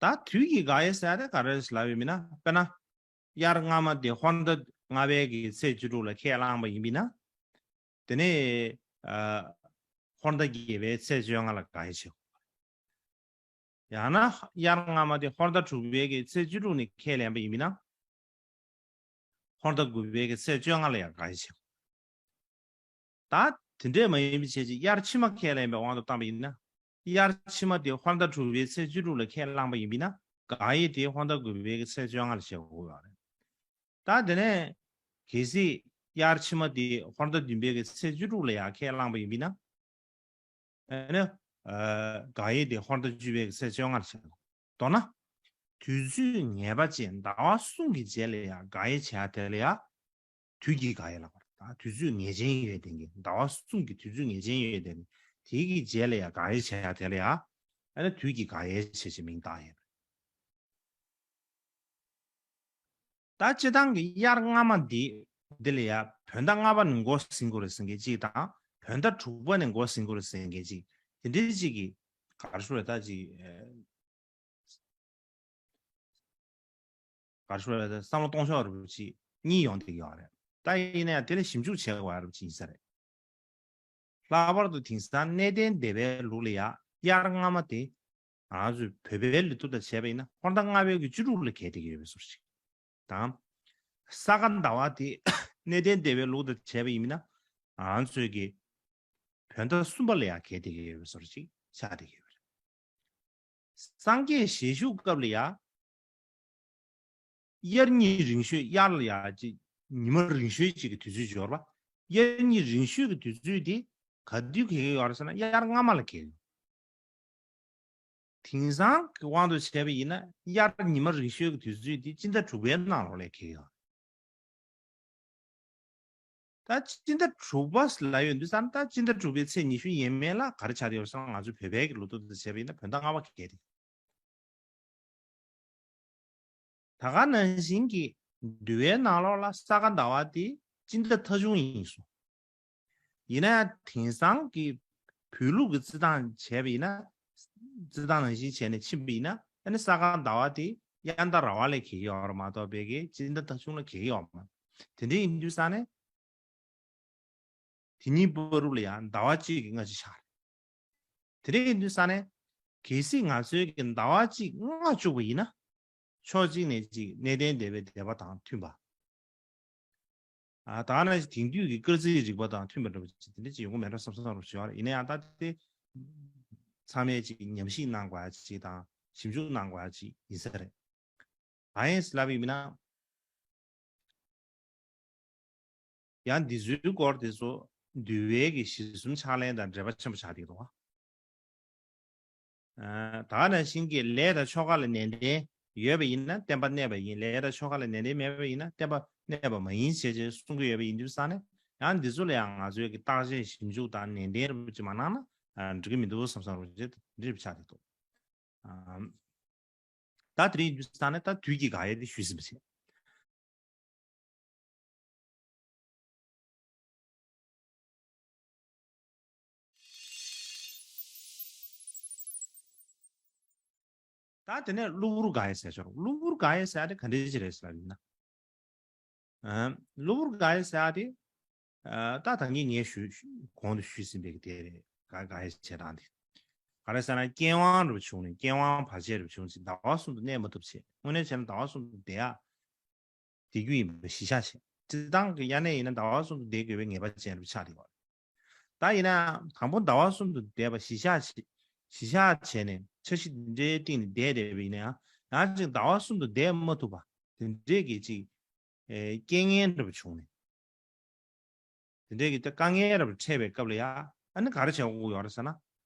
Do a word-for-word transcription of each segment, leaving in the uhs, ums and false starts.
ད་དུས་ཀྱི་དགག་དབྱེ་ཟེར་ཡ་དེ་ག་རེ་ལབ་ཡོད་མིན་ན། དཔེར་ན། དབྱར་སྔ་མ་དེ་ཧོར་ཟླ་ལྔ་པའི་གི་ཚེས་བཅུ་དྲུག་ལ་ཁས་བླངས་པ་ཡིན་པ་ཡིན་ན། དེ་ནས་ཨ། ཧོར་ཟླ་བརྒྱད་པའི་ཚེས་བཅོ་ལྔ་ལ་དགག་དབྱེ་བྱེད་དགོས། ཡང་ན་དབྱར་སྔ་མ་དེ་ཧོར་ཟླ་དྲུག་པའི་གི་ཚེས་བཅུ་དྲུག་ནས་ཁས་ལེན་པ་ཡིན་པ་ཡིན་ན། ཧོར་ཟླ་དགུ་པའི་གི་ཚེས་བཅོ་ལྔ་ལ་ཡང་དགག་དབྱེ་བྱེད་དགོས། ད་དེ་འདྲས་མ་ཡིན་པའི་ཆེད་ཅིག་དབྱར་ཕྱི་མ་ཁས་ལེན་པའི་དབང་དུ་བཏང་པ་ཡིན་ན། དབྱར་ཕྱི་མ་དེ་ཧོར་ཟླ་དྲུག་པའི་ཚེས་བཅུ་དྲུག་ལ་ཁས་བླངས་པ་ཡིན་པ་ཡིན་ན། དགག་དབྱེ་དེ་ཧོར་ཟླ་དགུ་པའི་གི་ཚེས་བཅོ་ལྔ་ལ་བྱེད་དགོས་ཡོད་རེད། ད་དེ་ནས་གལ་སྲིད་དབྱར་ཕྱི་མ་དེ་ཧོར་ཟླ་བདུན་པའི་གི་ཚེས་བཅུ་དྲུག་ལ་ཡང་ཁས་བླངས་པ་ཡིན་པ་ཡིན་ན། ཨ་ནི། ཨ། དགག་དབྱེ་དེ་ཧོར་ཟླ་བཅུ་པའི་གི་ཚེས་བཅོ་ལྔ་ལ་བྱེད་དགོས། མདོར་ན། དུས་ཚོད་ངེས་པ་ཅན་ཟླ་བ་གསུམ་གྱི་རྗེས་ལ་ཡང་དགག་དབྱེ་བྱེད་ཡ་དེ་ལ་ཡང་། དུས་ཀྱི་དགག་དབྱེ་ལབ་པ་རེད། ད་དུས་ཚོད་ངེས་ཅན་ཡོད་དེ་གི་ཟླ་བ་གསུམ་གྱི་དུས་ཚོད་ངེས་ཅན་ཡོད་དེ་གི་དེའི་གི་རྗེས་ལ་ཡང་དགག་དབྱེ་བྱེད་ཡ་དེ་ལ་ཡང་། ཨ་ནི་དུས་ཀྱི་དགག་དབྱེ་བྱེད་ཅེས་མིང་བཏགས་ཡོད། ད་སྤྱིར་བཏང་གི་དབྱར་སྔ་མ་འདི་འདི་ལ་ཡང་བོད་ཟླ་ལྔ་པ་ནས་འགོ་ཟིན་དགོས་རེད་ཟེར་མཁན་གཅིག་དང་བོད་ཟླ་དྲུག་པ་ནས་འགོ་ཟིན་དགོས་རེད་ཟེར་མཁན་གཅིག་དེ་འདྲའི་གཅིག་གི་ག་རེ་ཞུ་རེད། ད་གཅིག་ཨ། ག་རེ་ཞུ་རེད། བསམ་བློ་གཏོང་ཕྱོགས་རེ་བ་ཅིག་གཉིས་ཡོང་བསྡད་ཀྱི་ཡོད་རེད། ད་ཡིན་ན་ཡང་དེ་ལ་ཞིབ་འཇུག་བྱེད་དགོས་ཡ་རེ་བ་ཅིག་ཡིན་ས་རེད། ལྷག་པར་དུ་དེང་སང་གནས་བརྟན་སྡེ་པའི་ལུགས་ལ་ཡ་དབྱར་སྔ་མ་དེ་ང་ཚོས་བོད་པའི་ལོ་དུས་དང་བྱས་པ་ཡིན་ན་ཧོར་ཟླ་ལྔ་པའི་གི་བཅུ་དྲུག་ལ་འཁེལ་བསྡད་ཀྱི་ཡོད་པའི་བཟོ་འདྲ་ཅིག་དང་། ས་ག་ཟླ་བ་དེ་གནས་བརྟན་སྡེ་པའི་ལུགས་དང་བྱས་པ་ཡིན་ན་ང་ཚོས་ཀྱི་བོད་ཟླ་གསུམ་པ་ལ་ཡ་འཁེལ་བསྡད་ཀྱི་ཡོད་པའི་བཟོ་འདྲ་ཅིག་ཆགས་བསྡད་ཀྱི་ཡོད་པ་རེད། སངས་རྒྱས་ཞལ་བཞུགས་སྐབས་ལ་ཡ། དབྱར་ཉི་རིང་ཤོས། དབྱར་ལ་ཡ་ཅིག་ཉི་མ་རིང་ཤོས་ཅིག་གི་དུས་ཚོད་འབྱོར་བ། དབྱར་ཉི་རིང་ཤོས་ཀྱི་དུས་ཚོད་དེ་ག་དུས་འཁེལ་གྱི་ཡོད་རེད་ཟེར་ན་དབྱར་སྔ་མ་ལ་འཁེལ་ཡོད། དེང་སང་གི་དབང་དུ་བྱས་པ་ཡིན་ན་དབྱར་ཉི་མ་རིང་ཤོས་ཀྱི་དུས་ཚོད་དེ་སྤྱི་ཟླ་དྲུག་པའི་ནང་ལོགས་ལ་འཁེལ་ཡོད། ད་སྤྱི་ཟླ་དྲུག་པ་ལབ་ཡོང་དུས་ཙང་ད་སྤྱི་ཟླ་དྲུག་པའི་ཚེས་ཉི་ཤུ་ཡས་མས་ལ་ག་རེ་ཆགས་བསྡད་ཡོད་རེད་ཟེར་ན་ང་ཚོ་བོད་པའི་གི་ལོ་ཐོ་དེ་བྱས་པ་ཡིན་ན་བོད་ཟླ་ལྔ་པ་འཁེལ་ཏེ། ད་ག་ནང་བཞིན་གྱི་འདུལ་བའི་ནང་ལོགས་ལ་ས་ག་ཟླ་བ་དེ་སྤྱི་ཟླ་ཐ་ཆུང་ཡིན་གསུངས། ཡིན་ན་ཡང་དེང་སང་གི་བོད་ལུགས་ཀྱི་རྩི་སྟངས་བྱས་པ་ཡིན་ན། རྩི་སྟངས་ནང་བཞིན་བྱས་ནས་ཕྱིན་པ་ཡིན་ན་ཨ་ནི་ས་ག་ཟླ་བ་དེ་དབྱར་ཟླ་ར་བ་ལ་འཁེལ་གྱི་ཡོད་རེད་མ་གཏོགས་བོད་ཀྱི་སྤྱི་ཟླ་ཐ་ཆུང་ལ་འཁེལ་གྱི་ཡོད་མ་རེད། དེ་འདྲ་ཡིན་དུས་ཙང་ནས། དེ་གཉིས་བར་དུ་ལ་ཡང་ཟླ་བ་གཅིག་གི་སྔ་ཕྱི་ཆགས་རེད། དེ་འདྲ་ཡིན་དུས་ཙང་ནས། གལ་སྲིད་ང་ཚོའི་གི་ཟླ་བ་གཅིག་སྔ་བཅུག་པ་ཡིན་ན། ཕྱོགས་གཅིག་ནས་གཅིག་གནས་བརྟན་སྡེ་པའི་སྡེ་པ་དང་མཐུན་པ། ཨ། ད་ནང་བཞིན་དེང་དུས་ཀྱི་སྐར་རྩིས་རིག་པ་དང་མཐུན་པ་འདྲ་པོ་ཅིག་དེ་འདྲ་ཅིག་ཡོང་གི་མེད་འགྲོ་བསམ་བསམ་རོགས་ཞུ་བ་རེད། ཡིན་ན་ཡང་ད་དེ་ཚང་མས་ཅིག་ཉམས་ཞིབ་གནང་དགོས་ཡ་ཅིག་དང་ཞིབ་འཇུག་གནང་དགོས་ཡ་ཅིག་ཡིན་ས་རེད། གང་ཡིན་ལབ་ཡིན་ན། ཡང་འདི་ཚོའི་སྐོར་དེ་ཚོ་འདུལ་བའི་གི་གཞི་གསུམ་ཕྱག་ལེན་དང་འབྲེལ་བ་ཆེན་པོ་ཆགས་བསྡད་འདུག་ག་ཨ། ད་ག་ནང་བཞིན་གྱི་ལས་དང་ཆོ་ག་ལ་ནན་ཏན་ཡོད་པ་ཡིན་ན་བསྟན་པ་གནས་པ་ཡིན། ལས་དང་ཆོ་ག་ལ་ནན་ཏན་མེད་པ་ཡིན་ན་བསྟན་པ་གནས་པ་མ་ཡིན་ཞེས་བྱས་གསུང་གི་ཡོད་པ་ཡིན་དུས་ཙང་ནས། ཡང་འདི་ཚོ་ལ་ཡང་ང་ཚོས་ཀྱི་བརྟག་དཔྱད་ཞིབ་འཇུག་དང་ནན་ཏན་རིན་པོ་ཆེ་མ་གནང་ན། ཨ། འགྲིག་གི་མི་འདུག་བསམ་བསམ་རིན་པོ་ཆེ་འདི་རིགས་ཆགས་བསྡད་འདུག་ཨ། ད་དེ་རིང་ཡིན་དུས་ཙང་ནས་ད་དུས་ཀྱི་དགག་དབྱེ་འདི་ཞུས་ཟིན་པ་བྱས། ད་དེ་ནས་གློ་བུར་དགག་དབྱེ་ཟེར་ཆོག་གློ་བུར་དགག་དབྱེ་ཟེར་ཡ་དེ་ག་འདྲ་ཞིག་རེད་ཟེར་ལབ་ཡིན་ན། ཨ། གློ་བུར་དགག་དབྱེ་ཟེར་ཡ་དེ། ཨ། ད་ད་གིན་ངས་ཞུ་གོང་དུ་ཞུས་ཟིན་པའི་གི་དེ་རེད། དགག་དབྱེ་བྱེད་སྟངས་དེ། ག་རེ་ཟེར་ན་རྐྱེན་དབང་རུ་བྱུང་ནས་རྐྱེན་དབང་བར་ཆད་རུ་བྱུང་ཚེ་ཟླ་བ་གསུམ་དུ་གནས་མ་ཐུབ་བྱས། དངོས་གནས་བྱས་ན་ཟླ་བ་གསུམ་དུ་བསྡད་ཡ། བསྡད་རྒྱུ་ཡིན་པ་གཞི་བཞག་བྱས། སྤྱིར་བཏང་གི་དབྱར་གནས་ཡིན་ན་ཟླ་བ་གསུམ་དུ་བསྡད་དགོས་པའི་ངེས་པ་ཅན་རུ་ཆགས་བསྡད་ཡོད་རེད། ད་ཡིན་ན་དང་པོ་ཟླ་བ་གསུམ་དུ་བསྡད་པ་གཞི་བཞག་བྱས། གཞི་བཞག་བྱས་ནས་འཆར་གཞི་འདི་འདྲའི་སྟེང་ནས་བསྡད་བསྡད་པ་ཡིན་ན་ཡང་། ཡང་ཅིག་ཟླ་བ་གསུམ་དུ་བསྡད་མ་ཐུབ་པ་དེ་འདྲའི་གི་ཅིག་ཨེ། རྐྱེན་ངན་འདྲ་པོ་བྱུང་ནས། དེ་འདྲའི་གི་དཀའ་ངལ་འདྲ་པོ་འཕྲད་པའི་སྐབས་ལ་ཡ། ཨ་ནི་ག་རེ་བྱེད་དགོས་ཡོད་རེད་ཟེར་ན།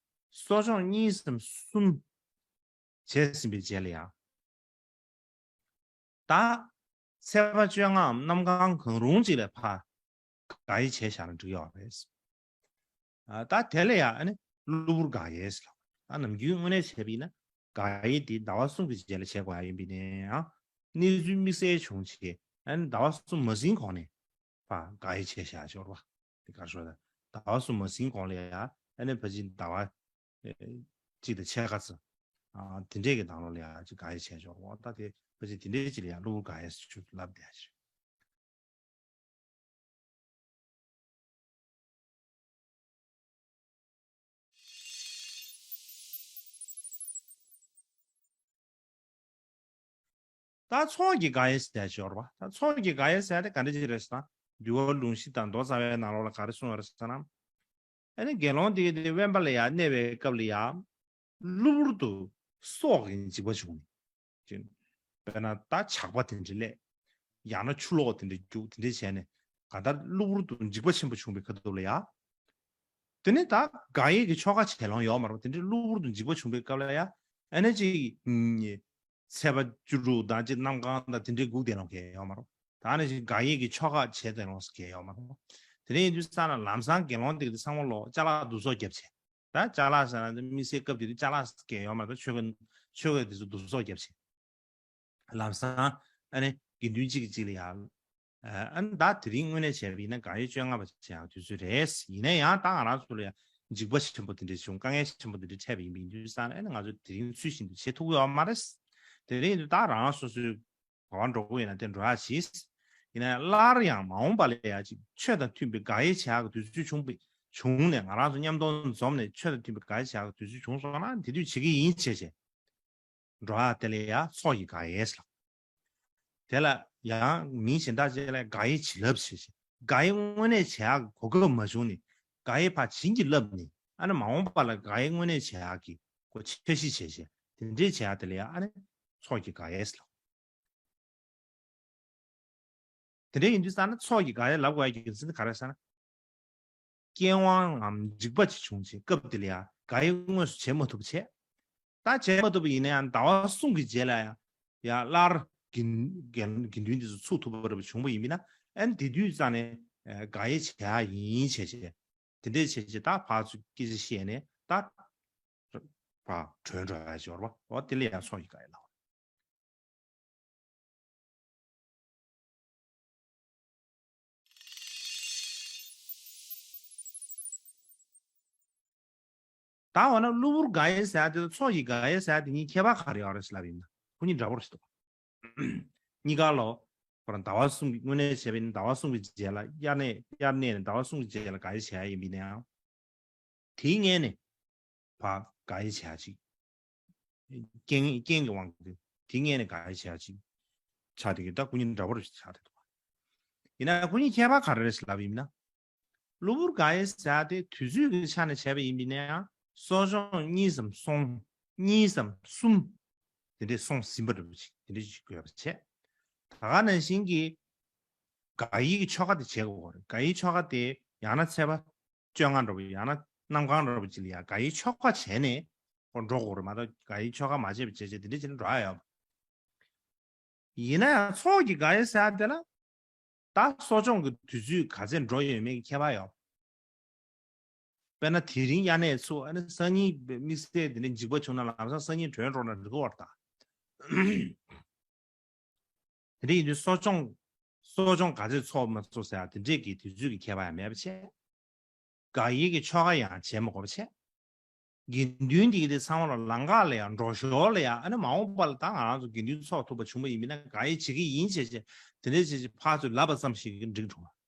གསོ་སྦྱོང་གཉིས་སམ་གསུམ་བྱས་ཟིན་པའི་རྗེས་ལ་ཡ། ད་ཚེས་པ་བཅོ་ལྔའམ་གནམ་གང་གང་རུང་ཅིག་ལ་ཕར་དགག་དབྱེ་བྱས་བཞག་ན་འགྲིག་ཡོད་རེད། ཨ། ད་དེ་ལ་ཡང་ཨ་ནི་གློ་བུར་དགག་དབྱེ་ཟེར་ལབ། ད་ནམ་རྒྱུན་དངོས་གནས་བྱས་པ་ཡིན་ན་དགག་དབྱེ་འདི་ཟླ་བ་གསུམ་གྱི་རྗེས་ལ་བྱེད་དགོས་ཡ་ཡིན་པ་ཡིན་ན་ཡང་། གནས་ཚུལ་དམིགས་བསལ་བྱུང་བྱས་ཨ་ནི་ཟླ་བ་གསུམ་མ་ཟིན་གོང་ནས་ཕར་དགག་དབྱེ་བྱས་བཞག་ཡོད་རེད་པ། དེ་ག་རེ་ཞུ་དགོས་རེད། ཟླ་བ་གསུམ་མ་ཟིན་གོང་ལ་ཡ་ཨ་ནི་ཕལ་ཆེར་ཟླ་བ་ཨེ། གཅིག་དང་ཕྱེད་ཀ་ཙམ་ ཨ་དེ་འདྲས་ཀྱི་ནང་ལོགས་ལ་ཡང་ཅིག་དགག་དབྱེ་བྱས་ཆོག་གོ། ད་དེ་ཕལ་ཆེར་དེ་འདྲས་ཅིག་ལ་ཡང་གློ་བུར་དགག་དབྱེ་ཟེར་ལབ་བསྡད་ཡ་ཅིག་ད་ཚོགས་ཀྱི་དགག་དབྱེ་ཟེར་ཡ་ཅིག་ཡོད་རེད་པ། ད་ཚོགས་ཀྱི་དགག་དབྱེ་ཟེར་ཡ་དེ་ག་འདྲ་ཅིག་རེད་ཟེར་ན། འདུལ་བ་ལུང་གཞི་དང་མདོ་རྩ་བའི་ནང་ལོགས་ལ་ག་རེ་གསུངས་ཡོད་རེད་ཟེར་ན། ཨ་ནི་དགེ་སློང་དེ་གིས་དེ་དབེན་པ་ལ་ཡང་གནས་པའི་སྐབས་ལ་ཡང་གློ་བུར་དུ་སྲོག་གི་འཇིགས་པ་བྱུང་ནས། ཅིང་། དཔེར་ན་ད་ཇག་པ་དེ་འདྲ་སླེབས། ཡང་ན་ཆུ་ལོག་དེ་འདྲ་རྒྱུག་དེ་འདྲ་བྱས་ནས་གང་ལྟར་གློ་བུར་དུ་འཇིགས་པ་ཆེན་པོ་བྱུང་བའི་ཁ་ཐུག་ལ་ཡ། དེ་ནི་ད་དགག་དབྱེ་གི་ཆོ་ག་བྱེད་ལོང་ཡོད་མ་རེད། དེ་འདྲའི་གློ་བུར་དུ་འཇིགས་པ་བྱུང་བའི་སྐབས་ལ་ཡ། ཨ་ནི་ཅིག་ཚེས་པ་བཅུ་དྲུག་དང་ཅིག་གནམ་གང་དང་དེ་འདྲའི་སྒུག་བསྡད་ལོང་གལ་ཡོད་མ་རེད། ད་ནི་ཅིག་དགག་དབྱེ་གི་ཆོ་ག་བྱེད་བསྡད་ལོང་གལ་ཡོད་མ་རེད། དེ་འདྲ་ཡིན་དུས་ཙང་ལ་ལམ་སང་དགེ་སློང་དེ་གིས་ཚང་མ་ལོ་ཅ་ལག་བསྡུ་གསོག་བརྒྱབ་བྱས། ད་ཅ་ལག་ཟེར་ན་དམིགས་བསལ་སྐབས་དེ་དུས་ཅ་ལག་གལ་ཡོད་མ་རེད། ཆོས་གོས་ཆོས་གོས་དེ་ཚོ་བསྡུ་གསོག་བརྒྱབ་བྱས། ལམ་སང་ཨ་ནི་དགེ་འདུན་གཅིག་གིས་གཅིག་ལ་ཡ། ཨ་ནི་ད་དེ་རིང་དངོས་གནས་བྱས་པ་ཡིན་ན་དགག་དབྱེ་བཅོ་ལྔ་པ་བྱེད་ཡག་དུས་ཚོད་རེད། ཡིན་ན་ཡང་ད་ང་རང་ཚོ་ལ་ཡ་འཇིགས་པ་ཆེན་པོ་དེ་འདྲ་བྱུང་། དཀའ་ངལ་ཆེན་པོ་དེ་འདྲ་འཕྲད་པ་ཡིན་པ་ཡིན་དུས་ཙང་ཨ་ནི་ང་ཚོ་དེ་རིང་ཚུལ་བཞིན་དུ་བྱེད་ཐུབ་ཀྱི་ཡོད་མ་རེད། དེ་རིང་དུ་ད་རང་སོ་སོའི་ག་པར་འགྲོ་གི་ཡིན་ན་དེ་འགྲོ་ཡག་གྱིས། ཡིན་ན་ཡང་སླར་ཡང་མ་འོངས་པ་ལ་ཡ་ཅིག་ཆོས་དང་མཐུན་པའི་དགག་དབྱེ་བྱེད་ཡག་གི་དུས་ཚོད་བྱུང་བ་བྱུང་ནས་ང་རང་ཚོ་མཉམ་དུ་འཛོམས་ནས་ཆོས་དང་མཐུན་པའི་དགག་དབྱེ་བྱེད་ཡག་གི་དུས་ཚོད་བྱུང་སོང་ན་དེ་དུས་བྱེད་ཀྱི་ཡིན་བྱས་བྱས། འགྲོ་ཡག་དེ་ལ་ཡ་ཚོགས་ཀྱི་དགག་དབྱེ་ལབ། དེ་ལ་ཡང་མིང་གཞན་དག་ཅིག་ལ་དགག་དབྱེ་བྱིན་རླབས་བྱས་བྱས། དགག་དབྱེ་དངོས་གནས་བྱེད་ཡག་གི་གོ་སྐབས་མ་བྱུང་ནས་དགག་དབྱེ་ཕར་བྱིན་གྱིས་བརླབས་ནས་ཨ་ནི་མ་འོངས་པ་ལ་དགག་དབྱེ་དངོས་གནས་བྱེད་ཡག་གི་གོ་འཆར་གཞི་བྱས་བྱས་དེ་འདྲས་བྱེད་ཡག་དེ་ལ་ཡ་ཨ་ནི་ཚོགས་ཀྱི་དགག་དབྱེ་ལབ། དེ་འདྲ་ཡིན་དུས་ཙང་ན་ཚོགས་ཀྱི་དགག་དབྱེ་ལབ་དགོས་ཡ་རྒྱུ་མཚན་དེ་ག་རེ་ཟེར་ན། སྐྱེ་དབང་ངམ་འཇིགས་པ་ཅིག་བྱུང་རྗེས་སྐབས་དེ་ལ་ཡ་དགག་དབྱེ་དངོས་སུ་བྱེད་མ་ཐུབ་པ་བྱས། ད་བྱེད་མ་ཐུབ་པ་ཡིན་ན་ཡང་ཟླ་བ་གསུམ་གྱི་རྗེས་ལ་ཡ་ཡ་སླར་དགེ་དགེ་དགེ་འདུན་དེ་ཚོ་ཚུགས་ཐུབ་པ་འདྲ་པོ་བྱུང་བ་ཡིན་པ་ཡིན་ན་ཨ་ནི་དེ་དུས་ཙང་ནས་དགག་དབྱེ་བྱེད་ཡ་ཡིན་བྱས་བྱས་དེ་འདྲས་བྱས་བྱས་ད་ཕར་ཚུར་སྐད་ཆ་བཤད་ནས་ད་ཕར་གྲོལ་འགྲོ་ཡ་ཅིག་ཡོད་རེད་པ། འོ་དེ་ལ་ཡ་ཚོགས་ཀྱི་དགག་དབྱེ་ལབ། ད་འོ་ན་གློ་བུར་དགག་དབྱེ་ཟེར་ཡ་དེ་དང་ཚོགས་ཀྱི་དགག་དབྱེ་ཟེར་ཡ་དེ་གཉིས་ཁྱད་པར་ག་རེ་ཡོད་རེད་ཟེར་ལབ་ཡིན་ན་ཁོ་གཉིས་འདྲ་པོ་རེད་འདུག་གཉིས་ཀ་ལོ། ཁོ་རང་ཟླ་བ་གསུམ་གྱི་དངོས་གནས་བྱས་པ་ཡིན་ན་ཟླ་བ་གསུམ་གྱི་རྗེས་ལ་དབྱར་གནས་དབྱར་གནས་ནས་ཟླ་བ་གསུམ་གྱི་རྗེས་ལ་དགག་དབྱེ་བྱེད་ཡ་ཡིན་པ་ཡིན་ན་ཡང་། དེའི་སྔོན་ནས་ཕར་དགག་དབྱེ་བྱེད་ཡ་ཅིག་རྐྱེན་རྐྱེན་གྱི་དབང་གིས་དེའི་སྔོན་ནས་དགག་དབྱེ་བྱེད་ཡ་ཅིག་ཆགས་བསྡད་ཀྱི། ད་ཁོ་གཉིས་འདྲ་པོ་རེད་ཆགས་བསྡད་འདུག་ཡིན་ན་ཁོ་གཉིས་ཁྱད་པར་ག་རེ་རེད་ལབ་ཡིན་ན། གློ་བུར་དགག་དབྱེ་ཟེར་ཡ་དེ་དུས་ཚོད་ཀྱི་ཆ་ནས་བྱས་པ་ཡིན་པ་ཡིན་ན་ཡང་གསོ་སྦྱོང་གཉིས་སམ་གསུམ། གཉིས་སམ་གསུམ། དེ་འདྲས་སོང་ཟིན་པ་འདྲ་པོ་ཅིག་དེ་འདྲས་ཅིག་དགོས་པ་བྱས། ད་ག་ནང་བཞིན་གྱི་དགག་དབྱེ་གི་ཆོ་ག་དེ་བྱེད་དགོས་རེད། དགག་དབྱེ་ཆོ་ག་དེ་ཡང་ན་ཚེས་པ་བཅོ་ལྔ་འདྲ་པོ་ཡང་ན་གནམ་གང་འདྲ་པོ་ཅིག་ལ་ཡ་དགག་དབྱེ་ཆོ་ག་བྱས་ནས་ཁོ་འགྲོ་དགོས་རེད་མ་གཏོགས་དགག་དབྱེ་ཆོ་ག་མ་བྱས་པ་བྱས་བྱས་དེ་འདྲས་བྱས་ནས་འགྲོ་ཡ་ཡོད། ཡིན་ན་ཡང་ཚོགས་ཀྱི་དགག་དབྱེ་ཟེར་ཡ་དེ་ལ་ད་གསོ་སྦྱོང་གི་དུས་ཚོད་ག་ཚད་འགྲོ་ཡོད་མེད་ཀྱི་ཁྱད་པར་ཡོད། དཔེར་ན་དེ་རིང་དབྱར་གནས་ཚུགས་ཨ་ནི་སང་ཉིན་དམིགས་བསལ་དེ་འདྲའི་འཇིགས་པ་བྱུང་ན་ལམ་སང་སང་ཉིན་གྲོལ་འགྲོ་ན་འགྲིག་གི་བར་ད། དེ་འདྲ་ཡིན་དུས་གསོ་སྦྱོང་གསོ་སྦྱོང་ག་ཚོད་ཚོགས་མ་ཚོགས་ཟེར་ཡ་དེ་འདྲས་ཀྱི་དུས་ཚོད་ཀྱི་ཁྱད་པར་ཡང་མེད་པ་བྱས། དགག་དབྱེ་གི་ཆོ་ག་ཡང་བྱེད་མ་དགོས་པ་བྱས། དགེ་འདུན་འདི་གི་དེ་ཚང་མ་ལ་ལམ་ཁ་ལ་ཡང་འགྲོ་ཞོར་ལ་ཡང་ཨ་ནི་མ་འོངས་པ་ལ་ད་ང་རང་ཚོ་དགེ་འདུན་ཚོགས་ཐུབ་པ་བྱུང་བ་ཡིན་མིན་ན་དགག་དབྱེ་བྱེད་ཀྱི་ཡིན་བྱས་བྱས་དེ་འདྲས་བྱས་བྱས་ཕར་ཚུར་ལབ་པ་ཙམ་ཞིག་གིས་འགྲིག་འགྲོ་བ།